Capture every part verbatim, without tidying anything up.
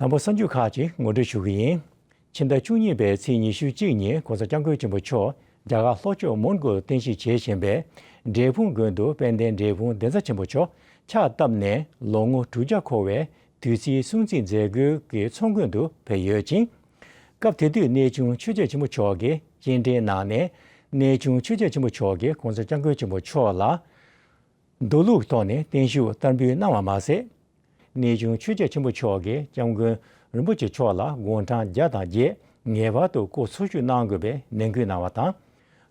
དང་པོ་གསར་འགྱུར་ཁག་ཅིག་ངོ་སྤྲོད་ཞུ་གི་ཡིན། ཕྱི་ཟླ་བཅུ་གཉིས་པའི་ཚེས་ཉི་ཤུ་གཅིག་ཉིན་གོང་ས་སྐྱབས་མགོན་ཆེན་པོ་མཆོག་རྒྱ་གར་ལྷོ་ཕྱོགས་མོན་གྷོར་རྟེན་གཞི་བྱེད་བཞིན་པའི་འབྲས་སྤུངས་དགོན་དུ་དཔལ་ལྡན་འབྲས་སྤུངས་གདན་ས་ཆེན་པོ་མཆོག་ཕྱག་བཏབ་ནས་ལོ་ངོ་དྲུག་བརྒྱ་འཁོར་བའི་དུས་ཚིགས་སྲུང་བརྩི་མཛད་སྒོའི་གི་ཚོགས་མགོན་དུ་ཕེབས་ཡོད་ཅིང་། སྐབས་དེ་དུས་གནས་ཆུང་ཆོས་རྗེ་ཆེན་པོ་མཆོག་གིས་སྤྱན་འདྲེན་གནང་ནས། གནས་ཆུང་ཆོས་རྗེ་ཆེན་པོ་མཆོག་གིས་གོང་ས་སྐྱབས་མགོན་ཆེན་པོ་མཆོག་ལ་མདོ་ལུགས་ཐོག་ནས་བརྟན་བཞུགས་བསྟར་འབུལ་གནང་བ་མ་ཟད། གནས་ཆུང་ཆོས་རྗེ་ཆེན་པོ་མཆོག་གིས་སྐྱབས་མགོན་རིན་པོ་ཆེ་མཆོག་ལ་དགུང་གྲངས་བརྒྱ་དང་བརྒྱད་ངེས་པར་དུ་སྐུ་འཚོ་བཞུགས་གནང་དགོས་པའི་ནན་སྐུལ་གནང་བ་དང་།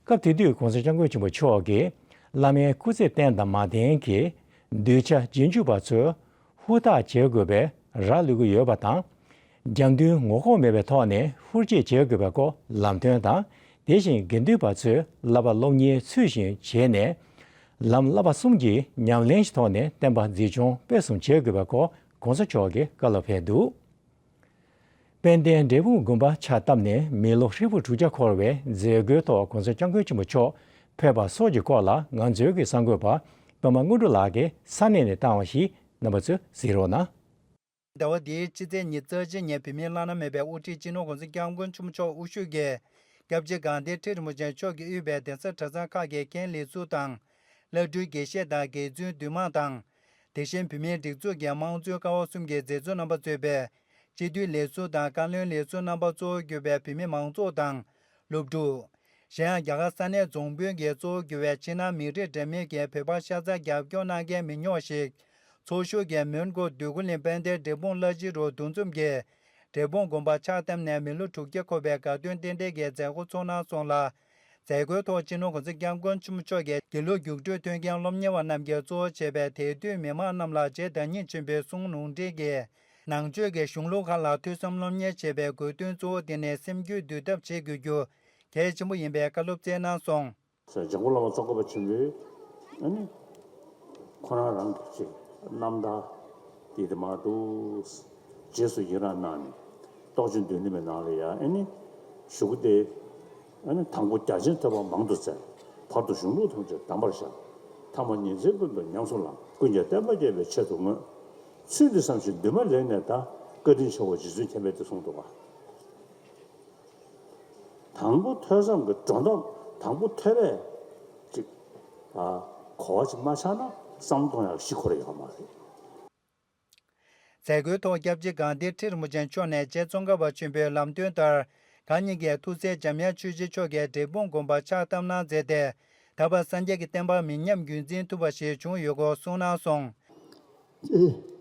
སྐབས་དེ་དུས་གོང་ས་སྐྱབས་མགོན་ཆེན་པོ་མཆོག་གིས་བླ་མའི་སྐུ་ཚེ་བརྟན་དང་མ་བརྟན་གྱི་གདུལ་བྱ་རྗེས་འཇུག་པ་ཚོས་ཧུར་ཐག་བྱེད་དགོས་པའི་ར་ལུས་ཀྱི་ཡོད་པ་དང་། རྒྱབ་མདུན་ངོ་ལྐོག་མེད་པའི་ཐོག་ནས་ཧུར་བསྐྱེད་བྱེད་དགོས་པའི་སྐོར་ལམ་སྟོན་དང་། དེ་བཞིན་དགེ་འདུན་པ་ཚོས་བསླབ་པ་སློབ་གཉེར་ཚུལ་བཞིན་བྱས་ནས། ལམ་བསླབ་པ་གསུམ་གྱི་ཉམས་ལེན་གྱི་ཐོག་ནས་བསྟན་པ་འཛིན་སྐྱོང་སྤེལ་གསུམ་བྱེད་དགོས་པའི་སྐོར་གོང་ས་མཆོག་གིས་བཀའ་སློབ་ཕེབས་འདུག་དཔལ་ལྡན་འབྲས་སྤུངས་དགོན་པ་ཕྱག་བཏབ་ནས་མི་ལོ་ཧྲིལ་པོ་དྲུག་བརྒྱ་འཁོར་བའི་མཛད་སྒོའི་ཐོག་གོང་ས་སྐྱབས་མགོན་ཆེན་པོ་མཆོག་ཕེབས་པ་སོགས་ཀྱི་སྐོར་ལ་ང་ཚོའི་གི་གསར་འགོད་པ་པདྨ་དངོས་གྲུབ་ལགས་ཀྱིས་ས་གནས་ནས་བཏང་བ་ཞིག་རྣམ་པ་ཚོས་གཟིགས་རོགས་གནང་། ཟླ་བ་འདིའི་ཕྱི་ཚེས་ཉི་ཤུ་རྩ་གཅིག་ཉིན་བོད་མིའི་བླ་ན་མེད་པའི་དབུ་ཁྲིད་སྤྱི་ནོར་༸གོང་ས་༸སྐྱབས་མགོན་ཆེན་པོ་མཆོག་དབུ་བཞུགས་ཀྱིས་སྐྱབས་རྗེ་དགའ་ལྡན་ཁྲི་རིན་པོ་ཆེ་མཆོག་གིས་དབུས་པའི་གདན་ས་གྲྭ་ཚང་ཁག་གི་མཁན་ལས་ཟུར་དང་། བླ་སྤྲུལ་དགེ་བཤེས་དང་དགེ་བཙུན་འདུས་མང་དང་། དེ་བཞིན་བོད་མིའི་སྒྲིག་འཛུགས་ཀྱི་དམངས་གཙོའི་ཀ་བ་གསུམ་གྱི་མཛད་གཙོ་རྣམ་པ་གཙོས་པའི་སྤྱི་འཐུས་ལས་ཟུར་དང་བཀའ་བློན་ལས་ཟུར་རྣམ་པ་གཙོ་བོར་གྱུར་པའི་བོད་མི་མང་ཚོགས་དང་། སློབ་ཕྲུག་གཞན་ཡང་རྒྱ་གར་ས་གནས་རྫོང་དཔོན་གྱིས་གཙོ་བོར་གྱུར་པའི་ཕྱི་ནང་མི་རིགས་འདྲ་མིན་གྱི་བོད་པ་ཤ་ཚ་རྒྱབ་སྐྱོར་གནང་མཁན་མི་ཉུང་བ་ཞིག་ཚོགས་ཞུགས་ཀྱིས་མོན་གྷོ་འདོད་རྒུ་གླིང་དཔལ་ལྡན་འབྲས་སྤུངས་བླ་སྤྱི་རུ་འདུ་འཛོམས་ཀྱིས་འབྲས་སྤུངས་དགོན་པ་ཕྱག་བཏབ་ནས་མི་ལོ་དྲུག་བརྒྱ་འཁོར་བའི་དགའ་སྟོན་རྟེན་འབྲེལ་གྱི་མཛད་སྒོ་ཚོགས་གནང་སོང་ལ། མཛད་སྒོའི་ཐོག་སྤྱི་ནོར་༸གོང་ས་༸སྐྱབས་མགོན་ཆེན་པོ་མཆོག་གིས་དགེ་ལུགས་རྒྱུགས་སྤྲོད་མཐུན་རྐྱེན་སློབ་གཉེར་བ་རྣམས་ཀྱིས་གཙོ་བོ་བྱས་པའི་དད་འདུས་མི་མང་རྣམས་ལ་རྗེ་བདག་ཉིད་ཆེན་པོའི་གསུང་ལུང་འདྲེན་གྱིས། ནང་ཆོས་ཀྱི་གཞུང་ལུགས་ཁག་ལ་ཐོས་བསམ་སློབ་གཉེར་བྱེད་པའི་དགོས་འདུན་གཙོ་བོ་དེ་ནི་སེམས་རྒྱུད་འདུལ་ཐབས་བྱེད་དགོས་རྒྱུ་གལ་ཆེན་པོ་ཡིན་པའི་བཀའ་སློབ་སྩལ་གནང་སོང་། འཇམ་མགོན་བླ་མ་ཙོང་ཁ་པ་ཆེན་པོས་ཨ་ནི་ཁོ་རང་རང་གི་ཅིག་རྣམ་ཐར་དེ་དེ་མ་འདུག་རྗེས་སུ་ཡི་རང་གནང་ནས་རྟོགས་བརྗོད་མདོར་བསྡུས་མའི་ནང་ལ་ཡང་ཨ་ནི་ཞུ་སྐུལ་དེ་ཨ་ནི་དང་པོ་རྒྱ་ཆེན་ཐོས་པ་མང་དུ་བཙལ། བར་དུ་གཞུང་ལུགས་ཐམས་ཅད་གདམས་པར་བཞག་ཐ་མ་ཉིན་མཚན་ཀུན་ཏུ་ཉམས་སུ་བླང་། ཀུན་ཀྱང་བསྟན་པ་རྒྱས་པའི་ཆེད་དུ་བསྔོས། ཚུལ་འདི་བསམ་ཞིང་འདུན་མ་ལེགས་ནས་ད་བཀའ་དྲིན་ཆེ་བ་རྗེ་བཙུན་མཁྱེན་པས་འདི་གསུངས་འདུག་ག་དང་པོ་ཐོས་བསམ་གྱི་སྒྲོ་འདོགས་དང་པོ་ཐོས་པས་ཅིག་ཨ་གོ་བ་ཅིག་མ་ཆགས་ན་བསམ་བློ་གཏོང་ཡག་གཞི་ཁོ་ར་ཡོད་མ་རེད། མཛད་སྒོའི་ཐོག་སྐྱབས་རྗེ་དགའ་ལྡན་ཁྲི་རིན་པོ་ཆེ་མཆོག་ནས་རྗེ་ཙོང་ཁ་པ་ཆེན་པོའི་ལམ་སྟོན་ལྟར་གང་ཉིད་ཀྱི་ཐུགས་སྲས་འཇམ་དབྱངས་ཆོས་རྗེ་མཆོག་གིས་འབྲས་སྤུངས་དགོན་པར་ཕྱག་བཏབ་གནང་མཛད་དེ། ད་བར་སངས་རྒྱས་ཀྱི་བསྟན་པ་མི་ཉམས་རྒྱུན་འཛིན་ཐུབ་པ་ཞིག་བྱུང་ཡོད་སྐོར་གསུངས་གནང་སོང་། ཅེས་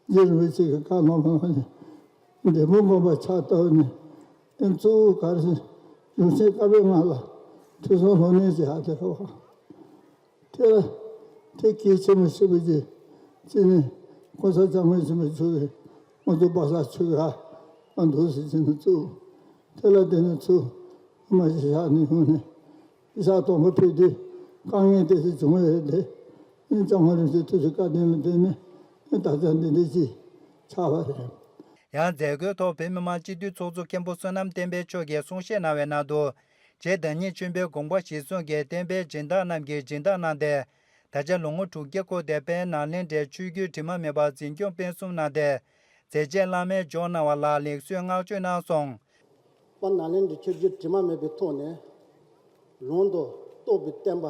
རྗེ་རིན་པོ་ཆེ་གི་བཀའ་གནང་བ་ནི་འབྲས་སྤུངས་དགོན་པར་ཕྱག་བཏབ་ནས་ཨེ་གཙོ་བོ་ག་རེ་གཞུང་ཆེན་བཀའ་པོད་ལྔ་ལ་ཐོས་བསམ་སློབ་གཉེར་བྱེད་ཡག་དེ་རེད་བ། དེ་ལ་དེ་གལ་ཆེན་པོ་ཆེ་བོ་ཅིག་ཅི་ནས་གོང་ས་སྐྱབས་མགོན་ཆེན་པོ་མཆོག་གིས་ང་ཚོ་བ་ས་ཆོས་ཁ་ཨ་འདུག་ཟེར་གྱིན་འདུག་ཚུལ་དེ་ལ་བརྟེན་ནས་ཚུར་མ་ཞིག་བཞག་ནས་ཡོང་ནས་ཞག་དང་པོ་ཕེབས་དུས་དཀའ་ངལ་དེ་ཚོ་བྱུང་བ་རེད་དེ། སྐྱབས་མགོན་རིན་པོ་ཆེའི་ཐུགས་རྗེ་བཀའ་དྲིན་ལ་བརྟེན་ནས་ད་ཆ་འདི་འདྲ་ཅིག་ཆགས་པ་རེད། ཡང་མཛད་སྒོའི་ཐོག་བོད་མི་མང་སྤྱི་འཐུས་ཚོགས་གཙོ་མཁན་པོ་བསོད་ནམས་བསྟན་འཕེལ་མཆོག་གིས་གསུང་བཤད་གནང་བའི་ནང་དུ། རྗེ་བདག་ཉིད་ཆེན་པོའི་དགོངས་པ་གཞིར་བཟུང་གིས་བསྟན་པའི་སྦྱིན་བདག་རྣམས་ཀྱིས་སྦྱིན་བདག་གནང་སྟེ། ད་ཆ་ལོ་ངོ་དྲུག་བརྒྱ་འཁོར་ཏེ་དཔལ་ནཱ་ལེནྡྲའི་ཆོས་བརྒྱུད་དྲི་མ་མེད་པར་འཛིན་སྐྱོང་སྤེལ་གསུམ་གནང་སྟེ། མཛད་རྗེས་བླ་མེད་འཇོག་གནང་བ་ལ་ལེགས་གསོལ་བསྔགས་བརྗོད་གནང་སོང་། དཔལ་ནཱ་ལེནྡྲའི་ཆོས་བརྒྱུད་དྲི་མ་མེད་པའི་ཐོག་ནས་ལུང་དང་རྟོགས་པའི་བསྟན་པ་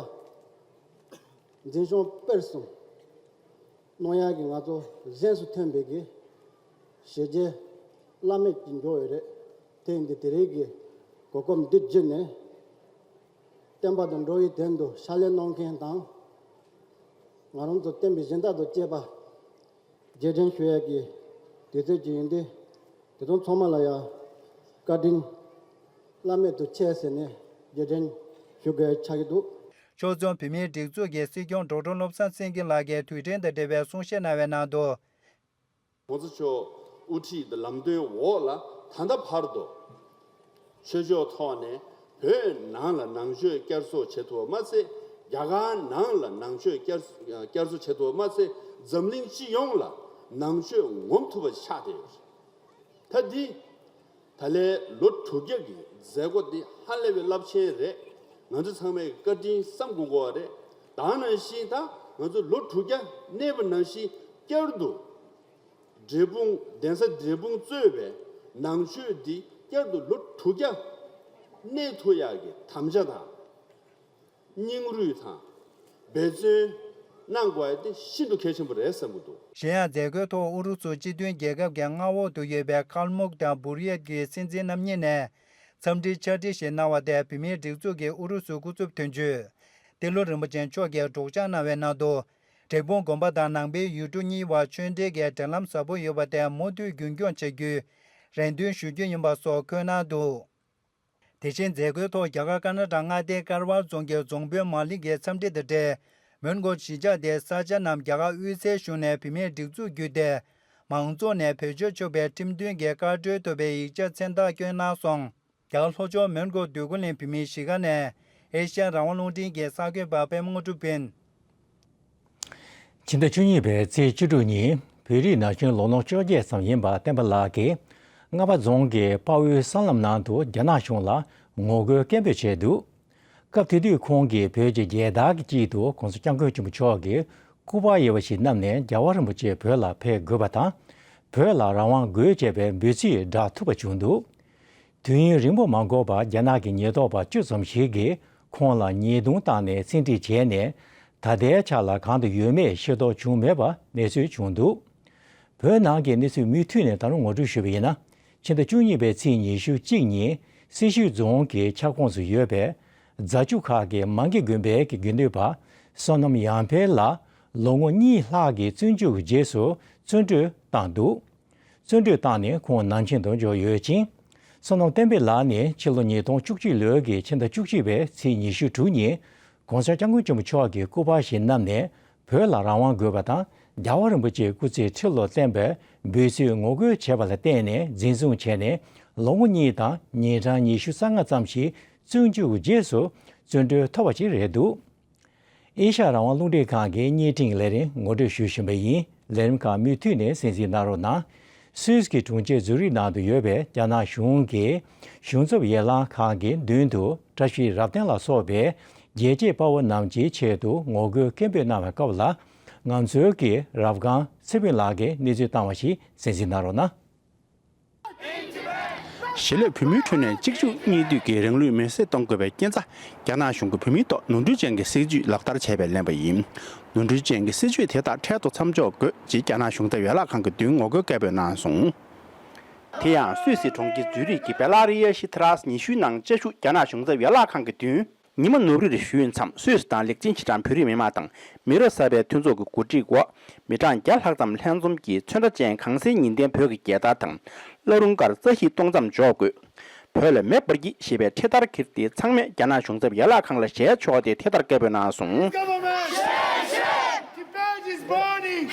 འཛིན་སྐྱོང་སྤེལ་གསུམ་གནང་ཡག་གི་ང་ཚོ་གཟེངས་སུ་ཐོན་པའི་གི་ཞལ་རྒྱས་བླ་མེད་ཀྱི་འབྱོར་ཡོད་རེད། དེ་ཡིན་དུས་དེ་རིང་གི་གོ་སྐབས་འདི་བརྒྱུད་ནས་བསྟན་པ་དང་འགྲོ་བའི་དོན་དུ་ཕྱག་ལས་གནང་མཁན་དང་ང་རང་ཚོ་བསྟན་པའི་སྦྱིན་བདག་དང་བཅས་པ་རྗེས་དྲན་ཞུ་ཡག་གི་དུས་ཚོད་ཅིག་ཡིན་ཏེ། དེ་དང་ཚང་མ་ལ་ཡང་བཀའ་དྲིན་བླ་མེད་དུ་ཆེ་ཟེར་ནས་རྗེས་དྲན་ཞུ་དགོས་ཆགས་ཀྱི་འདུག་ཕྱོགས་མཚུངས་བོད་མིའི་སྒྲིག་འཛུགས་ཀྱི་སྲིད་སྐྱོང་ཌོག་ཊར་བློ་བཟང་སེང་གེ་ལགས་ཀྱིས་དུས་དྲན་དང་འབྲེལ་བའི་གསུང་བཤད་གནང་བའི་ནང་དུ། ༸གོང་ས་མཆོག་དབུ་ཁྲིད་དང་ལམ་སྟོན་འོག་ལ་ད་ལྟ་བར་དུ་ཆོས་ཕྱོགས་ཐོག་ནས་བོད་ནང་ལ་ནང་ཆོས་བསྐྱར་གསོ་བྱེད་ཐུབ་པ་མ་ཟད། རྒྱ་གར་ནང་ལ་ནང་ཆོས་བསྐྱར་བསྐྱར་གསོ་བྱེད་ཐུབ་པ་མ་ཟད། འཛམ་གླིང་སྤྱི་ཡོངས་ལ་ནང་ཆོས་ངོམ་ཐུབ་པ་ཆགས་བསྡད་ཡོད་རེད། ད་འདི་ད་ལན་ལོ་དྲུག་བརྒྱ་གི་མཛད་སྒོ་འདི་ཧ་ལས་པའི་རླབས་ཆེན་རེད། ང་ཚོ་ཚང་མས་བཀའ་དྲིན་བསམ་དགོས་དགོས་པ་རེད། ད་ནང་བཞིན་ད་ང་ཚོ་ལོ་དྲུག་བརྒྱ་གནས་པ་ནང་བཞིན་བསྐྱར་དུ་ འབྲས་སྤུངས། གདན་ས་འབྲས་སྤུངས་གཙོས་པའི་ནང་ཆོས་འདི་བསྐྱར་དུ་ལོ་དྲུག་བརྒྱ་གནས་ཐུབ་ཡག་གི་དམ་བཅའ་དང་། སྙིང་རུས་དང་འབད་བརྩོན་གནང་དགོས་ཡ་དེ་ཤིན་ཏུ་གལ་ཆེན་པོ་རེད་བསམ་གྱི་འདུག། གཞན་ཡང་མཛད་སྒོའི་ཐོག་ཨུ་རུ་སུ་སྤྱི་མཐུན་རྒྱལ་ཁབ་ཀྱི་མངའ་འོག་ཏུ་ཡོད་པའི་ཁལ་མུག་དང་བུར་ཡེད་ཀྱི་སྲིད་འཛིན་རྣམ་གཉིས་ནས་འཚམས་འདྲིའི་ཕྱག་བྲིས་ཤིག་གནང་བ་དེ་བོད་མིའི་སྒྲིག་འཛུགས་ཀྱི་ཨུ་རུ་སུའི་སྐུ་ཚབ་དོན་གཅོད་ཏེ་ལོ་རིན་པོ་ཆེ་མཆོག་གིས་སྒྲོག་སྦྱང་གནང་བའི་ནང་དུ། འབྲས་སྤུངས་དགོན་པ་དང་ནང་པའི་ཡུལ་གྲུ་གཉིས་བར་ཆོས་འབྲེལ་གྱི་འབྲེལ་ལམ་ཟབ་པོ་ཡོད་པ་དེ་མུ་མཐུད་རྒྱུན་འཁྱོངས་བྱ་རྒྱུའི་རེ་འདུན་ཞུ་རྒྱུ་ཡིན་པ་སོགས་འཁོད་གནང་འདུག། དེ་བཞིན་མཛད་སྒོའི་ཐོག་རྒྱ་གར་ཀར་ནཱ་ཊ་མངའ་སྡེའི་ཀར་ཝར་རྫོང་གི་རྫོང་དཔོན་མ་ལི་ཀའི་འཚམས་འདྲི་དང་འབྲེལ། མོན་གྷོ་གཞིས་ཆགས་དེའི་ས་ཆ་རྣམས་རྒྱ་གར་དབུས་སའི་གཞུང་ནས་བོད་མིའི་སྒྲིག་འཛུགས་བརྒྱུད་དེ་མང་ཚོགས་ནས་བེད་སྤྱོད་ཆོག་པའི་ཁྲིམས་མཐུན་གྱི་བཀའ་འཁྲོལ་ཐོབ་པའི་ཡིག་ཆ་མཚན་རྟགས་བསྐྱོན་གནང་སོང་། རྒྱ་གར་ལྷོ་ཕྱོགས་མོན་གྷོ་འདོད་རྒུ་གླིང་བོད་མིའི་གཞིས་ཀ་ནས་ཨེ་ཤ་ཡ་རང་དབང་རླུང་འཕྲིན་གྱི་གསར་འགོད་པ་པད་མ་དངོས་གྲུབ་ཡིན། ཕྱི་ཟླ་བཅུ་གཉིས་པའི་ཚེས་བཅུ་དྲུག་ཉིན་བོད་རིགས་ན་གཞོན་ལོ་ངོ་བཅོ་བརྒྱད་ཙམ་ཡིན་པ་བསྟན་པ་ལགས་ཀྱིས་རྔ་པ་རྫོང་གི་དཔའ་བོའི་སྲང་ལམ་ནང་དུ་རྒྱ་ནག་གཞུང་ལ་ངོ་རྒོལ་སྐད་འབོད་བྱས་འདུག། སྐབས་དེ་དུས་ཁོང་གིས་བོད་ཀྱི་རྒྱལ་དར་གྱི་དཀྱིལ་དུ་༸གོང་ས་༸སྐྱབས་མགོན་ཆེན་པོ་མཆོག་གི་སྐུ་པར་ཡོད་པ་ཞིག་བསྣམས་ནས་རྒྱལ་བ་རིན་པོ་ཆེ་བོད་ལ་ཕེབས་དགོས་པ་དང་། བོད་ལ་རང་དབང་དགོས་ཅེས་པའི་འབོད་ཚིག་བསྒྲགས་ཐུབ་པ་བྱུང་འདུག། དུས་ཡུན་རིང་པོ་མ་འགོར་བར་རྒྱ་ནག་གི་ཉེན་རྟོག་པ་བཅུ་ཙམ་ཞིག་གིས་ཁོང་ལ་ཉེས་རྡུང་བཏང་ནས་བཙན་ཁྲིད་བྱས་ནས་ད་ལྟའི་ཆ་ལ་གང་དུ་ཡོད་མེད་ཤེས་རྟོགས་བྱུང་མེད་པ་གནས་ཚུལ་བྱུང་འདུག། བོད་ནང་གི་གནས་ཚུལ་མུ་མཐུད་ནས་ད་རུང་ངོ་སྤྲོད་ཞུས་པ་ཡིན་ན། ཕྱི་ཟླ་བཅུ་གཉིས་པའི་ཚེས་ཉི་ཤུ་གཅིག་ཉིན་སེར་ཤུལ་རྫོང་གི་ཁྱབ་ཁོངས་སུ་ཡོད་པའི་རྫ་ཆུ་ཁག་གི་མང་གི་དགོན་པའི་གི་དགེ་འདུན་པ་བསོད་ནམས་ཡར་འཕེལ་ལ་ལོ་ངོ་གཉིས་ལྷག་གི་བཙོན་འཇུག་རྗེས་སུ་བཙོན་གྲོལ་བཏང་འདུག། བཙོན་གྲོལ་བཏང་ནས་ཁོང་ནང་ཆེན་དུ་འབྱོར་ཡོད་ཅིང་། བསོད་ནམས་བསྟན་འཕེལ་ལགས་ནི་ཕྱི་ལོ་ཉིས་སྟོང་བཅུ་གཅིག་ལོའི་གི་ཕྱི་ཟླ་བཅུ་གཅིག་པའི་ཚེས་ཉི་ཤུ་དྲུག་ཉིན་༸གོང་ས་༸སྐྱབས་མགོན་ཆེན་པོ་མཆོག་གི་སྐུ་པར་ཞིག་བསྣམས་ནས་བོད་ལ་རང་དབང་དགོས་པ་དང་རྒྱལ་བ་རིན་པོ་ཆེའི་སྐུ་ཚེ་ཁྲི་ལོ་བརྟན་པའི་འབོད་ཚིག་ངོ་རྒོལ་བྱས་པ་ལ་བརྟེན་ནས་འཛིན་བཟུང་བྱས་ནས་ལོ་ངོ་གཉིས་དང་ཉིན་གྲངས་ཉི་ཤུ་རྩ་ལྔ་ཙམ་ཞིག་བཙོན་འཇུག་རྗེས་སུ་བཙོན་གྲོལ་ཐོབ་པ་ཞིག་རེད་འདུག། ཨེ་ཤ་ཡ་རང་དབང་རླུང་འཕྲིན་ཁང་གི་བརྙན་འཕྲིན་ལས་རིམ་ངོ་སྤྲོད་ཞུ་བཞིན་པ་ཡིན། ལས་རིམ་ཁག་མུ་མཐུད་ནས་གསན་གཟིགས་གནང་རོགས་གནང་། སུད་སི་གི་གྲོང་ཁྱེར་ཛུ་རིག་ནང་དུ་ཡོད་པའི་རྒྱ་ནག་གཞུང་གི་གཞུང་ཚབ་ཡན་ལག་ཁང་གི་མདུན་དུ་བཀྲ་ཤིས་རབ་བརྟན་ལ་སོགས་པའི་རྒྱལ་གཅེས་དཔའ་བོ་རྣམས་ཀྱི་ཆེད་དུ་ངོ་རྒོལ་སྐད་འབོད་གནང་བའི་སྐབས་ལ། ང་ཚོའི་གི་རབ་སྒང་ཚེ་ཕུན་ལགས་ཀྱིས་གནས་ཚུལ་བཏང་བ་ཞིག་གསན་གཟིགས་གནང་རོགས་གནང་། གཞིས་ལུས་བོད་མིའི་ཁྲོད་ནས་གཅིག་མཇུག་གཉིས་མཐུད་ཀྱི་རིང་ལུགས་མེ་བསྲེགས་གཏོང་དགོས་པའི་རྐྱེན་རྩ། རྒྱ་ནག་གཞུང་གིས་བོད་མིའི་ཐོག་ནོར་འཁྲུལ་ཅན་གྱི་སྲིད་ཇུས་ལག་བསྟར་བྱས་པའི་ལན་པ་ཡིན། ནོར་འཁྲུལ་ཅན་གྱི་སྲིད་ཇུས་དེ་དག་འཕྲལ་དུ་མཚམས་འཇོག་དགོས་ཅེས་རྒྱ་ནག་གཞུང་ཚབ་ཡན་ལག་ཁང་གི་མདུན་ངོ་རྒོལ་སྐད་འབོད་གནང་སོང་། དེ་ཡང་སུད་སི་གྲོང་ཁྱེར་ཛུ་རིག་གི་བེ་ལ་རི་ཡ་ཤི་ཐ་རཱས་ཉི་ཤུའི་ནང་བཅའ་བཞུགས་རྒྱ་ནག་གཞུང་ཚབ་ཡན་ལག་ཁང་གི་མདུན། ཉི་མ་ནུབ་རིར་ཞུས་མཚམས། སུད་སི་དང་ལེགས་ཆེན་ཆེ་གྲས་བོད་རིགས་མི་མང་དང་མི་རབས་གསར་པའི་མཐུན་ཚོགས་ཀྱི་གོ་སྒྲིག་འོག་མི་གྲངས་བརྒྱ་ལྷག་ཙམ་ལྷན་འཛོམས་ཀྱིས་ཚོན་ཁྲ་ཅན་གངས་སེང་ཉི་ལྡན་བོད་ཀྱི་རྒྱལ་དར་དང་། བླ་རུང་དཀར་རྩ་བཞིའི་སྟོང་མཚམས་འཇོག་དགོས། བོད་ལ་མེ་འབར་གྱིས་ཞེས་པའི་འཕྲེད་དར་འཁྱེར་ཏེ་ཚང་མས་རྒྱ་ནག་གཞུང་ཚབ་ཡན་ལག་ཁང་ལ་ཞལ་ཕྱོགས་ཏེ་དེ་ལྟར་སྐད་འབོད་གནང་སོང་། Government! Tibet is burning!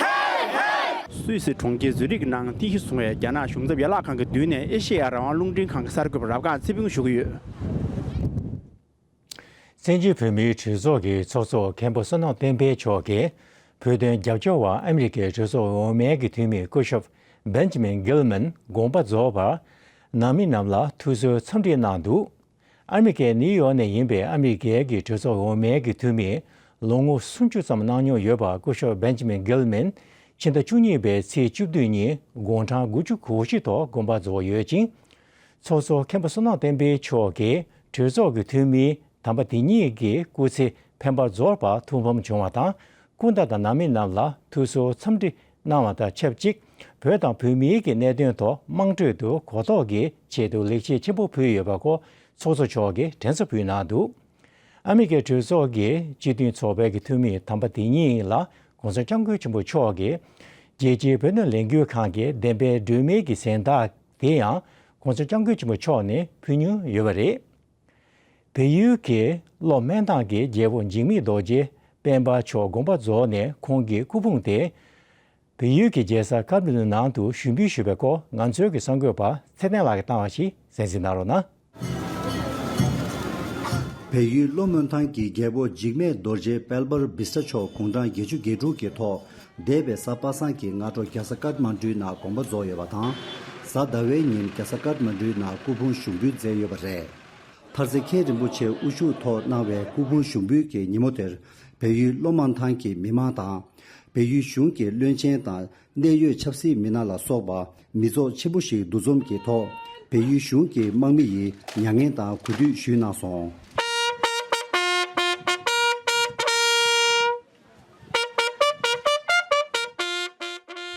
སུད་སི་གྲོང་ཁྱེར་ཛུ་རིག་ནང་རྟེན་གཞི་བཟུང་བའི་རྒྱ་ནག་གཞུང་ཚབ་ཡན་ལག་ཁང་གི་མདུན་ནས་ཨེ་ཤེ་ཡ་རང་དབང་རླུང་འཕྲིན་ཁང་གི་གསར་འགོད་པ་རབ་སྒང་ཚེ་ཕུན་ཞུ་གི་ཡོད། བཙན་བྱོལ་བོད་མིའི་གྲོས་ཚོགས་ཀྱི་ཚོགས་གཙོ་མཁན་པོ་བསོད་ནམས་བསྟན་འཕེལ་མཆོག་གིས་བོད་དོན་རྒྱབ་སྐྱོར་བ་ཨ་མི་རི་ཀའི་གྲོས་ཚོགས་འོག་མའི་གི་འཐུས་མི་སྐུ་ཞབས་བེན་ཇི་མིན་གྷིལ་མན་དགོངས་པ་རྫོགས་པར་ནང་མི་རྣམས་ལ་ཐུགས་གསོའི་འཚམས་འདྲི་གནང་འདུག། ཨ་མི་རི་ཀའི་ནིའུ་ཡོག་ནས་ཡིན་པའི་ཨ་མི་རི་ཀའི་གི་གྲོས་ཚོགས་འོག་མའི་གི་འཐུས་མི་ལོ་ངོ་སུམ་ཅུ་ཙམ་གནང་མྱོང་ཡོད་པ་སྐུ་ཞབས་བེན་ཇི་མིན་གྷིལ་མན་ཕྱི་ཟླ་བཅུ་གཉིས་པའི་ཚེས་བཅུ་བདུན་ཉིན་དགུང་གྲངས་དགུ་བཅུ་གོ་བཞི་ཐོག་དགོངས་པ་རྫོགས་ཡོད་ཅིང་། ཚོགས་གཙོ་མཁན་པོ་བསོད་ནམས་བསྟན་འཕེལ་མཆོག་གིས་གྲོས་ཚོགས་ཀྱི་འཐུས་མི་དམ་པ་དེ་ཉིད་ཀྱི་སྐུ་ཚེ་འཕེན་པ་རྫོགས་པར་ཐུགས་ཕམ་བྱུང་བ་དང་། སྐུ་ཟླ་དང་ནང་མི་རྣམས་ལ་ཐུགས་གསོའི་འཚམས་འདྲི་གནང་བ་དང་ཆབས་ཅིག་བོད་དང་བོད་མིའི་གི་གནད་དོན་ཐོག་དམངས་ཁྲོད་དུ་གོ་རྟོགས་ཀྱི་ཆེད་དུ་ལེགས་སྐྱེས་ཆེན་པོ་ཕུལ་ཡོད་པ་སྐོར་ཚོགས་གཙོ་མཆོག་གིས་དྲན་གསོ་ཕུལ་གནང་འདུག། ཨ་མི་རི་ཀའི་གྲོས་ཚོགས་ཀྱི་སྤྱི་མཐུན་ཚོགས་པའི་གི་འཐུས་མི་དམ་པ་དེ་ཉིད་ལ་༸གོང་ས་༸སྐྱབས་མགོན་ཆེན་པོ་མཆོག་གིས་རྒྱལ་སྤྱིའི་བོད་དོན་ལས་འགུལ་ཁང་གི་བདེན་པའི་སྒྲོན་མེ་གི་གཟེངས་རྟགས་དེ་ཡང་༸གོང་ས་༸སྐྱབས་མགོན་ཆེན་པོ་མཆོག་ནས་ཕུལ་མྱོང་ཡོད་པ་རེད། བལ་ཡུལ་གྱི་བློ་སྨོན་ཐང་གི་རྒྱལ་པོ་འཇིགས་མེད་རྡོ་རྗེ་སྤེན་པ་མཆོག་དགོངས་པ་རྫོགས་ནས་ཁོང་གི་སྐུ་ཕུང་དེ་བལ་ཡུལ་གྱི་རྒྱལ་ས་ཀ་ཐ་མན་ཌུ་ནང་དུ་ཞུགས་འབུལ་ཞུས་པའི་སྐོར་ང་ཚོའི་གི་གསར་འགོད་པ་ཚེ་བརྟན་ལགས་ཀྱིས་བཏང་བ་ཞིག་གསན་གཟིགས་གནང་རོགས་གནང་། བལ་ཡུལ་བློ་སྨོན་ཐང་གི་རྒྱལ་པོ་འཇིགས་མེད་རྡོ་རྗེ་དཔལ་འབར་བི་ས་མཆོག་དགུང་གྲངས་བརྒྱད་ཅུ་གྱ་དྲུག་གི་ཐོག་འདས་པའི་གཟའ་པ་སངས་ཀྱི་སྔ་དྲོ་རྒྱལ་ས་ཀཏ་མན་ཌུའི་ནང་དགོངས་པ་རྫོགས་ཡོད་པ་དང་། གཟའ་ཟླ་བའི་ཉིན་རྒྱལ་ས་ཀཏ་མན་ཌུའི་ནང་སྐུ་ཕུང་ཞུགས་འབུལ་མཛད་ཡོད་པ་རེད། མཐར་རྩེ་མཁན་རིན་པོ་ཆེ་དབུ་བཞུགས་ཐོག་གནང་བའི་སྐུ་ཕུང་ཞུགས་འབུལ་གྱི་ཉིན་མོ་དེར་བལ་ཡུལ་བློ་སྨོན་ཐང་གི་མི་མང་དང་། བལ་ཡུལ་གཞུང་གི་བློན་ཆེན་དང་གནད་ཡོད་ཆབ་སྲིད་མི་སྣ་ལ་སོགས་པ་མི་ཚོགས་ཆེན་པོ་ཞིག་འདུ་འཛོམས་ཀྱི་ཐོག་བལ་ཡུལ་གཞུང་གི་དམག་མི་ཡིས་མྱ་ངན་དང་གུས་འདུད་ཞུས་གནང་སོང་།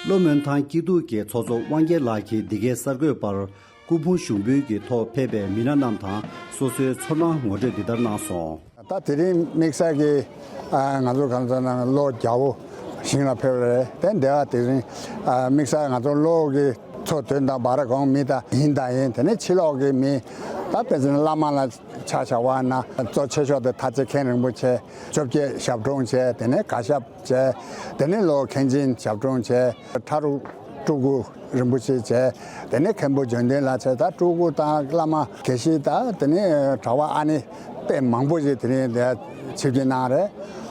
ལྷོ་མོན་ཐང་སྐྱིད་སྡུག་གི་ཚོགས་གཙོ་དབང་རྒྱལ་ལགས་ཀྱིས་འདི་གའི་གསར་འགོད་པར་སྐུ་ཕུང་ཞུགས་འབུལ་གྱི་ཐོག་ཕེབས་པའི་མི་སྣ་རྣམས་དང་སོ་སོའི་ཚོར་སྣང་ངོ་སྤྲོད་འདི་ལྟར་གནང་སོང་། ད་དེ་རིང་དམིགས་བསལ་གྱི་ང་ཚོ་གང་ཚོ་ནང་གློ་རྒྱལ་པོ་ཞིང་ལ་ཕེབས་རེད་དེ་འདི་བ་དེ་རིང་དམིགས་བསལ་ང་ཚོ་གློ་གི་ཚོ་དོན་དང་བར་གོང་མི་དང་ཡིན་དང་ཡིན་དེ་ནས་ཕྱི་ལོགས་ཀྱི་མི་ད་དཔེ་ཚན་བླ་མ་ལ་ཆ་བཞག་པ་ན་གཙོ་ཆེ་ཤོས་དེ་ཐ་ཚེ་མཁན་རིན་པོ་ཆེ་བཅོ་བརྒྱད་ཞབས་དྲུང་བྱས་དེ་ནས་བཀའ་ཞབས་བྱས་དེ་ནས་ལོ་མཁན་ཆེན་ཞབས་དྲུང་བྱས་ཁྲ་རུ་སྤྲུལ་སྐུ་རིན་པོ་ཆེ་བྱས་དེ་ནས་མཁན་པོ་འཇོན་ལྡན་ལགས་བྱས་ད་སྤྲུལ་སྐུ་དང་བླ་མ་དགེ་བཤེས་དང་དེ་ནས་གྲྭ་པ་ཨ་ནེ་དཔེ་མང་པོ་ཞིག་དེ་རིང་དེ་ཆིབས་བསྒྱུར་གནང་རེད།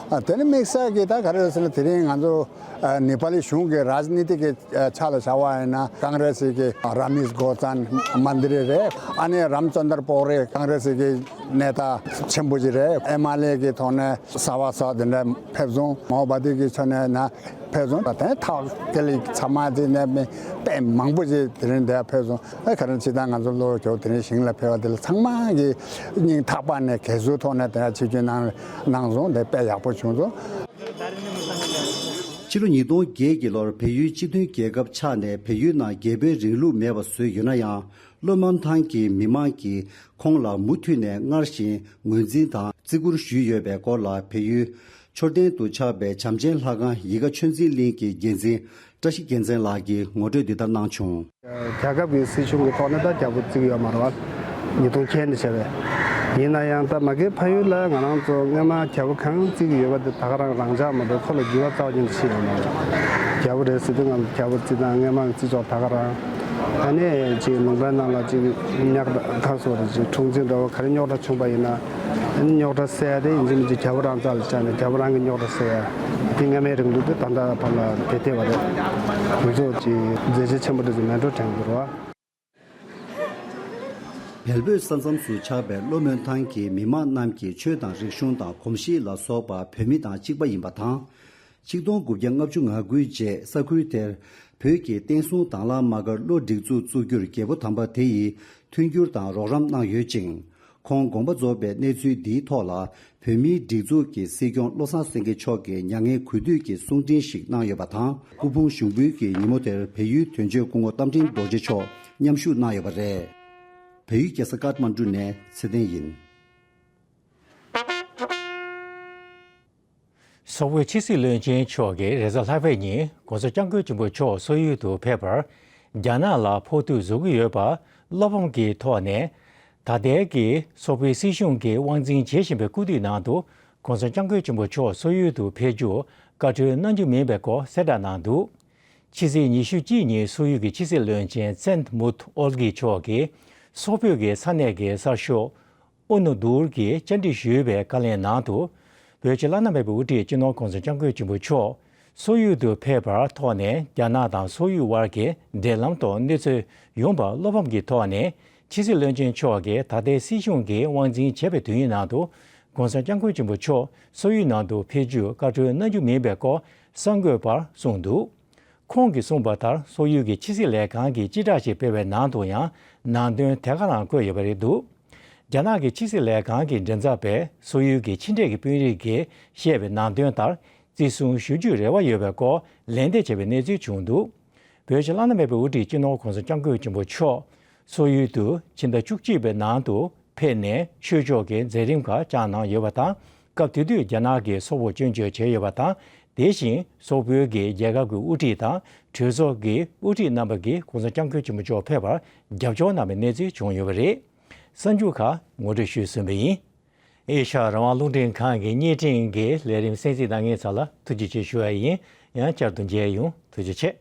དེ་ནས་དམིགས་བསལ་གྱི་ད་ག་རེ་རེད་ཟེར་ན་དེ་རིང་ང་ཚོ་ནེ་པ་ལི་གཞུང་གི་རཱཇ་ནི་ཏི་གི་ཆ་ལ་བཞག་པ་ཡིན་ན་ཀང་རེ་སི་གི་ར་མིས་གོ་ཙན་མན་དི་རི་རེད། ཨ་ནེ་རམ་ཙན་དར་པོ་རེད། ཀང་རེ་སི་གི་ནེ་ཏ་ཆེན་པོ་ཅིག་རེད། ཨེམ་ཨལ་ཨེ་གི་ཐོག་ནས་གསར་པ་སོགས་དེ་འདྲ་ཕེབས་སོང་། མའོ་བ་དི་གི་ཕྱོགས་ནས་ན་ཕེབས་སོང་། ད་ཐེངས་ཐག་དེ་ལས་ཚང་མ་དེ་ནས་དཔེ་མང་པོ་ཅིག་དེ་རིང་འདིར་ཕེབས་སོང་། ཨ་ག་རེ་ཅི་ད་ང་ཚོ་གློ་བོ་ཇོ་དེ་རིང་ཞིང་ལ་ཕེབས་པ་དེ་ལ་ཚང་མ་གི་སྙིང་ཐག་པ་ནས་དགའ་བསུའི་ཐོག་ནས་དེ་འདྲ་ཆིབས་བསྒྱུར་གནང་གནང་སོང་། དེ་དཔེ་ཡག་པོ་བྱུང་སོང་། ཕྱི་ལོ་ཉིས་སྟོང་བརྒྱད་ཀྱི་ལོར་བལ་ཡུལ་སྤྱི་མཐུན་རྒྱལ་ཁབ་ཆགས་ནས་བལ་ཡུལ་ནང་རྒྱལ་པོའི་རིང་ལུགས་མེད་པ་བཟོས་ཡོད་ན་ཡང་། ལྷོ་མོན་ཐང་གི་མི་མང་གིས་ཁོང་ལ་མུ་མཐུད་ནས་སྔར་བཞིན་ངོས་འཛིན་དང་བརྩི་བཀུར་ཞུས་ཡོད་པའི་སྐོར་ལ། བལ་ཡུལ་མཆོད་རྟེན་དུ་ཆགས་པའི་བྱམས་ཆེན་ལྷ་ཁང་ཡིད་དགའ་ཆོས་འཛིན་གླིང་གི་འགན་འཛིན་བཀྲ་ཤིས་རྒྱལ་མཚན་ལགས་ཀྱིས་ངོ་སྤྲོད་འདི་ལྟར་གནང་བྱུང་། རྒྱལ་ཁབ་ཀྱི་སྲིད་གཞུང་གི་ཐོག་ནས་ད་རྒྱལ་པོ་བརྩི་གི་ཡོད་མ་རེད་བ། ཉིས་སྟོང་བརྒྱད་ནས་བྱས་པས། ཡིན་ན་ཡང་ད་མ་གིའི་ཕ་ཡུལ་ལ་ང་རང་ཚོ་སྔོན་མ་རྒྱལ་པོ་གང་བརྩི་གི་ཡོད་པ་དེ་ད་ག་རང་རང་འཇགས་མ་གཏོགས་ཁོ་ལ་འགྱུར་བ་རྩ་བ་ཉིད་ནས་ཕྱིན་ཡོད་མ་རེད། རྒྱལ་པོ་རེད་ཟེར་དུས་ང་ཚོ་རྒྱལ་པོ་བརྩི་སྟངས་སྔོན་མ་གི་བརྩི་ཕྱོགས་ད་ག་རང་། ཨ་ནི་ཅིག་ལུང་པའི་ནང་ལ་ཅིག་ཉག་ད་ག་སོགས་རེད་ཅིག་འཁྲུག་འཛིང་འདྲ་བོ་ག་རེ་རྙོག་དྲ་བྱུང་པ་ཡིན་ན། རྙོག་དྲ་སེལ་ཡ་དེ་ཡིན་གཅིག་མིན་གཅིག་རྒྱལ་པོ་རང་རྩ་ལ་བཅར་ནས་རྒྱལ་པོ་རང་གི་རྙོག་དྲ་སེལ་ཡ། དེ་སྔ་མའི་རིང་ལུགས་དེ་ད་ལྟ་བར་ལ་དེ་བསྡད་པ་རེད། ང་ཚོ་ཅིག་མཛད་རྗེས་ཆེན་པོ་དེ་ཚོ་མེད་འགྲོ་དྲན་གྱི་རེད་བ། བལ་བོད་ས་མཚམས་སུ་ཆགས་པའི་ལྷོ་མོན་ཐང་གི་མི་མང་རྣམས་ཀྱི་ཆོས་དང་རིག་གཞུང་དང་གོམས་གཤིས་ལ་སོགས་པ་བོད་མི་དང་གཅིག་པ་ཡིན་པ་དང་། ཆིག་སྟོང་དགུ་བརྒྱ་ལྔ་བཅུ་ང་དགུའི་རྗེས་ས་ཁུལ་དེར་བོད་ཀྱི་བསྟན་སྲུང་དྭང་བླངས་དམག་སྒར་གློ་སྒྲིག་འཛུགས་བཙུགས་རྒྱུར་རྒྱལ་པོ་དམ་པ་དེ་ཡིས་མཐུན་འགྱུར་དང་རོགས་རམ་གནང་ཡོད་ཅིང་། ཁོང་དགོངས་པ་རྫོགས་པའི་གནས་ཚུལ་འདིའི་ཐོག་ལ། བོད་མིའི་སྒྲིག་འཛུགས་ཀྱི་སྲིད་སྐྱོང་བློ་བཟང་སེང་གེ་མཆོག་གིས་མྱ་ངན་གུས་འདུད་ཀྱི་གསུང་འཕྲིན་ཞིག་གནང་ཡོད་པ་དང་། སྐུ་ཕུང་ཞུགས་འབུལ་གྱི་ཉིན་མོ་དེར་བལ་ཡུལ་དོན་གཅོད་སྐུ་ངོ་རྟ་མགྲིན་རྡོ་རྗེ་མཆོག་མཉམ་ཞུགས་གནང་ཡོད་པ་རེད། བལ་ཡུལ་རྒྱལ་ས་ཀཏ་མན་ཌུ་ནས་ཚེ་བརྟན་ཡིན། སོག་པོའི་ཕྱི་སྲིད་བློན་ཆེན་མཆོག་གིས་རེས་གཟའ་ལྷག་པའི་ཉིན་༸གོང་ས་༸སྐྱབས་མགོན་ཆེན་པོ་མཆོག་སོག་ཡུལ་དུ་ཕེབས་པར་རྒྱ་ནག་ལ་ཕོག་ཐུག་བཟོ་གི་ཡོད་པ་བློ་ཕམ་གྱི་ཐོག་ནས། ད་ལྟའི་གི་སོག་པོའི་སྲིད་གཞུང་གི་དབང་འཛིན་བྱེད་བཞིན་པའི་སྐུ་དུས་ནང་དུ་༸གོང་ས་༸སྐྱབས་མགོན་ཆེན་པོ་མཆོག་སོག་ཡུལ་དུ་ཕེབས་རྒྱུར་བཀའ་འཁྲོལ་གནང་རྒྱུ་མིན་པའི་སྐོར་གསལ་བསྒྲགས་གནང་འདུག་ཕྱི་ཚེས་ཉི་ཤུ་གཅིག་ཉིན་སོག་ཡུལ་གྱི་ཕྱི་སྲིད་བློན་ཆེན་ཚན་མུད་ཨོལ་གྱི་མཆོག་གིས་སོག་པོའི་གི་ས་གནས་ཀྱི་གསར་ཤོག་ཨོ་ནུ་དུར་གྱིས་བཅར་འདྲི་ཞུས་པའི་བཀའ་ལན་ནང་དུ། བོད་ཕྱི་བླ་ན་མེད་པའི་དབུ་ཁྲིད་སྤྱི་ནོར་༸གོང་ས་༸སྐྱབས་མགོན་ཆེན་པོ་མཆོག་སོག་ཡུལ་དུ་ཕེབས་པར་ཐོག་ནས་རྒྱ་ནག་དང་སོག་ཡུལ་དབར་གྱི་འབྲེལ་ལམ་ཐོག་གནོད་འཚེ་ཡོང་བར་བློ་ཕམ་གྱི་ཐོག་ནས་ཕྱི་སྲིད་བློན་ཆེན་མཆོག་གིས་ད་ལྟའི་སྲིད་གཞུང་གིས་དབང་འཛིན་བྱས་པའི་དུས་ཡུན་ནང་དུ་༸གོང་ས་༸སྐྱབས་མགོན་ཆེན་པོ་མཆོག་སོག་ཡུལ་ནང་དུ་ཕེབས་རྒྱུར་བཀའ་འཁྲོལ་གནང་རྒྱུ་མིན་པའི་སྐོར་གསར་འགོད་པར་གསུངས་འདུག་ཁོང་གིས་གསུངས་པ་ལྟར་སོག་ཡུལ་གྱི་ཕྱི་སྲིད་ལས་ཁང་གིས་སྤྱི་བསྒྲགས་ཤིག་སྤེལ་བའི་ནང་དུ་ཡང་ནང་དོན་དེ་ག་རང་བཀོད་ཡོད་པ་རེད་འདུག་རྒྱ་ནག་གི་ཕྱི་སྲིད་ལས་ཁང་གི་མགྲིན་ཚབ་པས་སོག་ཡུལ་གྱི་ཕྱི་འབྲེལ་གྱི་དཔོན་རིགས་ཀྱིས་བཤད་པའི་ནང་དོན་ལྟར་བརྩི་སྲུང་ཞུ་རྒྱུའི་རེ་བ་ཡོད་པའི་སྐོར་ལན་འདེབས་བྱས་པའི་གནས་ཚུལ་བྱུང་འདུག་བོད་ཕྱི་བླ་ན་མེད་པའི་དབུ་ཁྲིད་སྤྱི་ནོར་༸གོང་ས་༸སྐྱབས་མགོན་ཆེན་པོ་མཆོག་སོག་ཡུལ་དུ་ཕྱི་ཟླ་བཅུ་གཅིག་པའི་ནང་དུ་ཕེབས་ནས་ཆོས་ཕྱོགས་ཀྱི་མཛད་རིམ་ཁག་བསྐྱངས་གནང་ཡོད་པ་དང་། སྐབས་དེ་དུས་རྒྱ་ནག་གིས་སོག་པོར་སྐྱོན་བརྗོད་བྱས་ཡོད་པ་དང་། དེ་བཞིན་སོག་པོའི་གི་རྒྱལ་ཁབ་ཀྱི་དབུ་ཁྲིད་དང་གྲོས་ཚོགས་ཀྱི་དབུ་ཁྲིད་རྣམ་པ་གིས་༸གོང་ས་༸སྐྱབས་མགོན་ཆེན་པོ་མཆོག་ཕེབས་པར་རྒྱབ་སྐྱོར་གནང་བའི་གནས་ཚུལ་བྱུང་ཡོད་པ་རེད། གསར་འགྱུར་ཁག་ངོ་སྤྲོད་ཞུས་ཟིན་པ་ཡིན། ཨེ་ཤ་ཡ་རང་དབང་རླུང་འཕྲིན་ཁང་གི་བརྙན་འཕྲིན་གྱི་ལས་རིམ་གསན་གཟིགས་གནང་མཁན་ཚོ་ལ་ཐུགས་རྗེ་ཆེ་ཞུ་བ་ཡིན། ཡང་བསྐྱར་དུ་མཇལ་ཡོང་། ཐུགས་རྗེ་ཆེ།